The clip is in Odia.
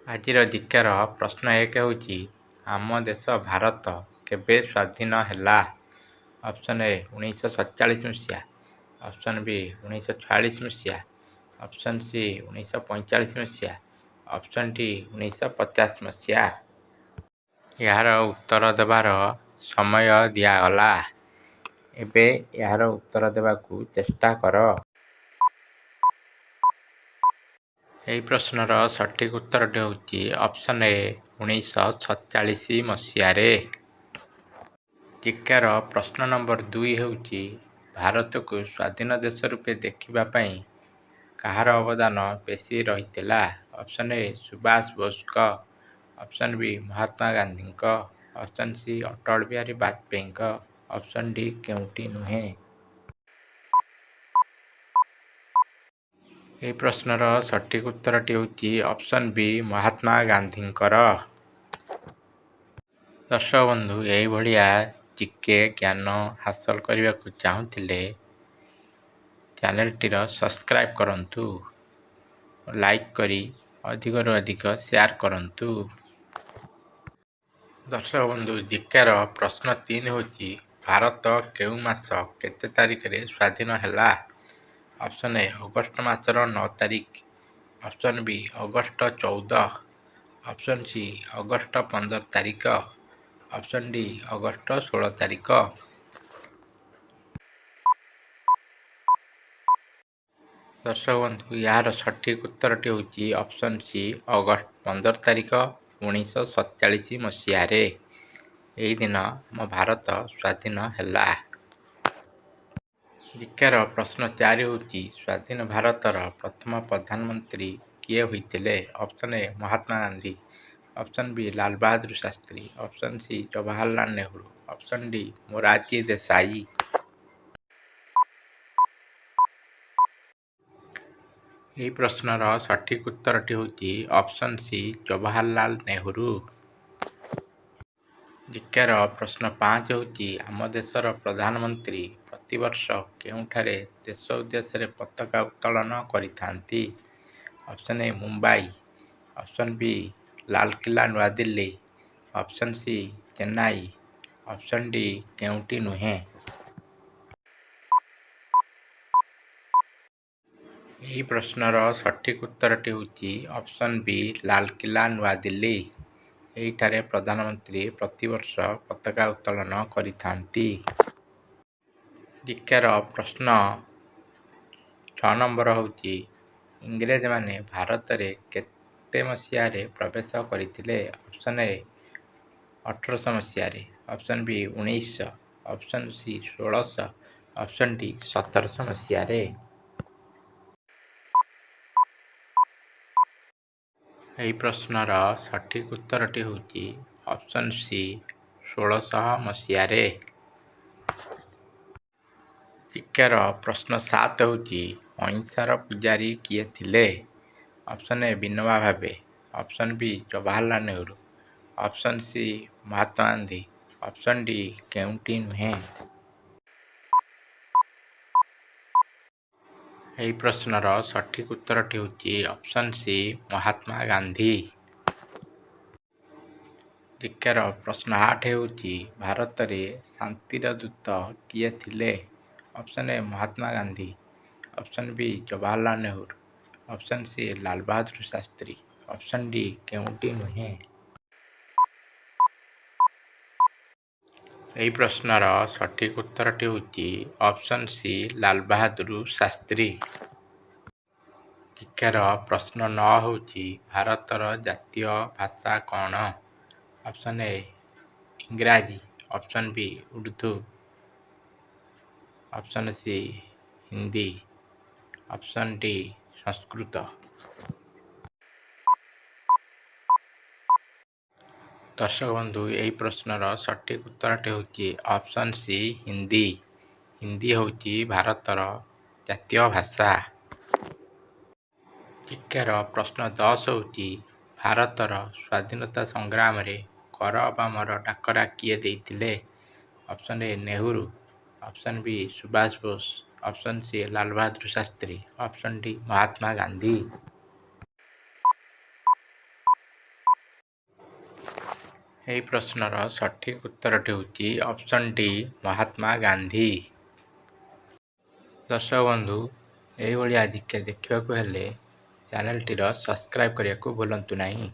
ଆଜିର ଜିକେର ପ୍ରଶ୍ନ 1 ହେଉଛି, ଆମ ଦେଶ ଭାରତ କେବେ ସ୍ୱାଧୀନ ହେଲା? ଅପସନ୍ ଏ, 1947 ମସିହା। ଅପସନ୍ ବି, 1946 ମସିହା। ଅପସନ୍ ସି, 1945 ମସିହା। ଅପସନ୍ ଡି, 1950 ମସିହା। ଏହାର ଉତ୍ତର ଦେବାର ସମୟ ଦିଆଗଲା। ଏବେ ଏହାର ଉତ୍ତର ଦେବାକୁ ଚେଷ୍ଟା କର। ଏହି ପ୍ରଶ୍ନର ସଠିକ୍ ଉତ୍ତରଟି ହେଉଛି ଅପସନ୍ ଏ, 1947 ମସିହାରେ। ଜିକେର ପ୍ରଶ୍ନ ନମ୍ବର 2 ହେଉଛି, ଭାରତକୁ ସ୍ୱାଧୀନ ଦେଶ ରୂପେ ଦେଖିବା ପାଇଁ କାହାର ଅବଦାନ ବେଶୀ ରହିଥିଲା? ଅପସନ୍ ଏ, ସୁଭାଷ ବୋଷଙ୍କ। ଅପସନ୍ ବି, ମହାତ୍ମା ଗାନ୍ଧୀଙ୍କ। ଅପସନ୍ ସି, ଅଟଳ ବିହାରୀ ବାଜପେୟୀଙ୍କ। ଅପସନ୍ ଡି, କେଉଁଟି ନୁହେଁ। ଏହି ପ୍ରଶ୍ନର ସଠିକ୍ ଉତ୍ତରଟି ହେଉଛି ଅପସନ୍ ବି, ମହାତ୍ମା ଗାନ୍ଧୀଙ୍କର। ଦର୍ଶକ ବନ୍ଧୁ, ଏଇଭଳିଆ ଜିକେ ଜ୍ଞାନ ହାସଲ କରିବାକୁ ଚାହୁଁଥିଲେ ଚ୍ୟାନେଲଟିର ସବସ୍କ୍ରାଇବ୍ କରନ୍ତୁ, ଲାଇକ୍ କରି ଅଧିକରୁ ଅଧିକ ସେୟାର କରନ୍ତୁ। ଦର୍ଶକ ବନ୍ଧୁ, ଜିକେର ପ୍ରଶ୍ନ 3 ହେଉଛି, ଭାରତ କେଉଁ ମାସ କେତେ ତାରିଖରେ ସ୍ୱାଧୀନ ହେଲା? ଅପସନ୍ ଏ, ଅଗଷ୍ଟ ମାସର 9 ତାରିଖ। Option B, August 14। Option C, August 15 ତାରିଖ। ଅପସନ୍ ଡି, ଅଗଷ୍ଟ 16 ତାରିଖ। ଦର୍ଶକ ବନ୍ଧୁ, ଏହାର ସଠିକ୍ ଉତ୍ତରଟି ହେଉଛି ଅପସନ୍ ସି, ଅଗଷ୍ଟ 15 ତାରିଖ, 1947 ମସିହାରେ। ଏହି ଦିନ ଆମ ଭାରତ ସ୍ୱାଧୀନ ହେଲା। ଜିକେର ପ୍ରଶ୍ନ 4 ହେଉଛି, ସ୍ୱାଧୀନ ଭାରତର ପ୍ରଥମ ପ୍ରଧାନମନ୍ତ୍ରୀ କିଏ ହୋଇଥିଲେ? Option A, Mahatma Gandhi. Option B, Lal Bahadur Shastri. Option C, Jawaharlal Nehru. Option D, Morarji Desai. ଏହି ପ୍ରଶ୍ନର ସଠିକ୍ ଉତ୍ତରଟି ହେଉଛି ଅପସନ୍ ସି, ଜବାହରଲାଲ ନେହେରୁ। ଜିକେର ପ୍ରଶ୍ନ 5 ହେଉଛି, ଆମ ଦେଶର ପ୍ରଧାନମନ୍ତ୍ରୀ ପ୍ରତିବର୍ଷ କେଉଁଠାରେ ଦେଶ ଉଦ୍ଦେଶ୍ୟରେ ପତାକା ଉତ୍ତୋଳନ କରିଥାନ୍ତି? Option A, Mumbai. Option B, Lal Qila, New Delhi. Option C, Chennai. Option D, କେଉଁଟି ନୁହେଁ। ଏହି ପ୍ରଶ୍ନର ସଠିକ୍ ଉତ୍ତରଟି ହେଉଛି ଅପସନ୍ ବି, ଲାଲକିଲ୍ଲା, ନୂଆଦିଲ୍ଲୀ। ଏହିଠାରେ ପ୍ରଧାନମନ୍ତ୍ରୀ ପ୍ରତିବର୍ଷ ପତାକା ଉତ୍ତୋଳନ କରିଥାନ୍ତି। ଜିକେର ପ୍ରଶ୍ନ 6 ନମ୍ବର ହେଉଛି, ଇଂରେଜମାନେ ଭାରତରେ କେତେ ମସିହାରେ ପ୍ରବେଶ କରିଥିଲେ? ଅପସନ୍ ଏ, 1800 ମସିହାରେ। Option B, 1900। Option C, 1600। Option D, 1700 ମସିହାରେ। ଏହି ପ୍ରଶ୍ନର ସଠିକ୍ ଉତ୍ତରଟି ହେଉଛି ଅପସନ୍ ସି, 1600 ମସିହାରେ। ଜିକେର ପ୍ରଶ୍ନ 7 ହେଉଛି, ଅହିଂସାର ପୂଜାରୀ କିଏ ଥିଲେ? Option A, Vinoba Bhave. Option B, Jawaharlal Nehru. Option C, Mahatma Gandhi. Option D, କେଉଁଟି ନୁହେଁ। ଏହି ପ୍ରଶ୍ନର ସଠିକ୍ ଉତ୍ତରଟି ହେଉଛି ଅପସନ୍ ସି, ମହାତ୍ମା ଗାନ୍ଧୀ। ଜିକେର ପ୍ରଶ୍ନ 8 ହେଉଛି, ଭାରତରେ ଶାନ୍ତିର ଦୂତ କିଏ ଥିଲେ? Option A, Mahatma Gandhi. Option B, Jawaharlal Nehru. Option C, Lal Bahadur Shastri. Option D, କେଉଁଟି ନୁହେଁ। ଏହି ପ୍ରଶ୍ନର ସଠିକ୍ ଉତ୍ତରଟି ହେଉଛି ଅପସନ୍ ସି, ଲାଲ ବାହାଦୁର ଶାସ୍ତ୍ରୀ। ଜିକେର ପ୍ରଶ୍ନ 9 ହେଉଛି, ଭାରତର ଜାତୀୟ ଭାଷା କ'ଣ? ଅପସନ୍ ଏ, ଇଂରାଜୀ। Option B, Urdu. Option C, Hindi. Option D, ସଂସ୍କୃତ। ଦର୍ଶକ ବନ୍ଧୁ, ଏହି ପ୍ରଶ୍ନର ସଠିକ୍ ଉତ୍ତରଟି ହେଉଛି ଅପସନ୍ ସି, ହିନ୍ଦୀ। ହିନ୍ଦୀ ହେଉଛି ଭାରତର ଜାତୀୟ ଭାଷା। ଜିକେର ପ୍ରଶ୍ନ 10 ହେଉଛି, ଭାରତର ସ୍ୱାଧୀନତା ସଂଗ୍ରାମରେ କର ବା ମର ଡାକରା କିଏ ଦେଇଥିଲେ? Option A, Nehru. Option B, Subhash Bose. Option C, Lal Bahadur Shastri. Option D, Mahatma Gandhi. ଏହି ପ୍ରଶ୍ନର ସଠିକ୍ ଉତ୍ତରଟି ହେଉଛି ଅପସନ୍ ଡି, ମହାତ୍ମା ଗାନ୍ଧୀ। ଦର୍ଶକ ବନ୍ଧୁ, ଏହିଭଳିଆ ଜିକେ ଦେଖିବାକୁ ହେଲେ ଚ୍ୟାନେଲଟିର ସବସ୍କ୍ରାଇବ୍ କରିବାକୁ ଭୁଲନ୍ତୁ ନାହିଁ।